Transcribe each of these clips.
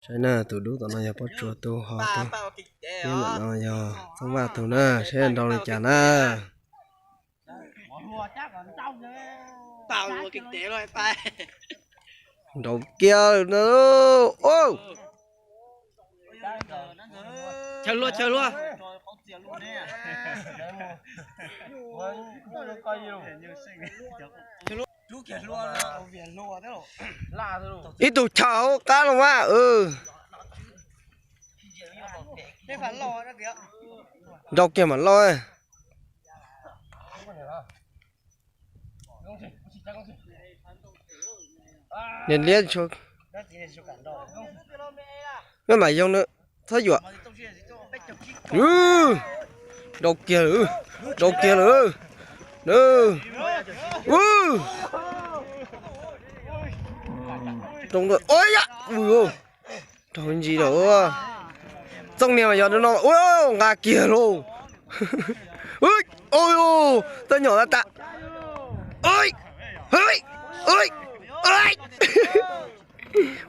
Saib na, tus dub tom no yog Pob Tsuas tus, ho tus nyob ntawm no yog Txooj Vaj tus na, saib nrau li cas na. Nrau kiag na. Chaw hlua, chaw hlua. Ib tug chaw hauv qab los mas. Nrau kiag mam loj. Niam liab, mej mam yoo na, txhob yuam. Nrau kiag lawm, nrau kiag lawm. Nrau, ua ya, nrau ntsis lawm. Txooj niag mas yog no, ua nqa kiag lauj. Ua, txawj nyom tas tas.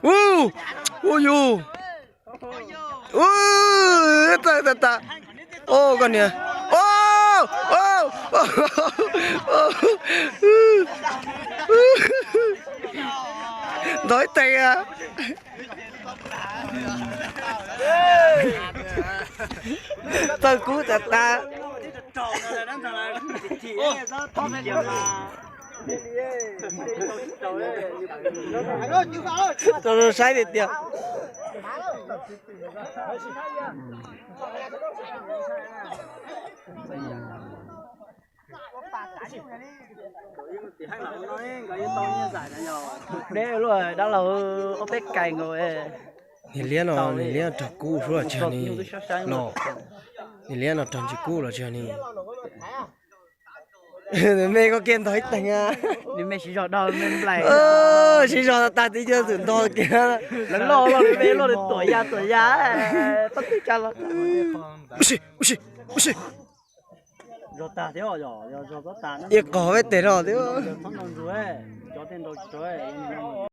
Ua, ua yus, ua, txawj tas tas. Au, koj niag, au, au, ntog ib teg a. Txawj kub tas tas. Rau saib tiag tiag. Deb luaj, dab laug, ob peb kais nkaus. Niag liab no, niag liab no raug kub suab los tsis yog ni los? Niag liab no raug ntsis kub los tsis yog ni? Nws me koj kiag ntog ib teeg a. Nws me siv zog dog me nplaim. Siv zog tag tib co txwm ntog kiag. Lawv loj loj, nws me loj, nws tuam ya tuam ya. Txhob twb tsa los. Ua si, ua si, ua si. Ib qog peb teg no thiab.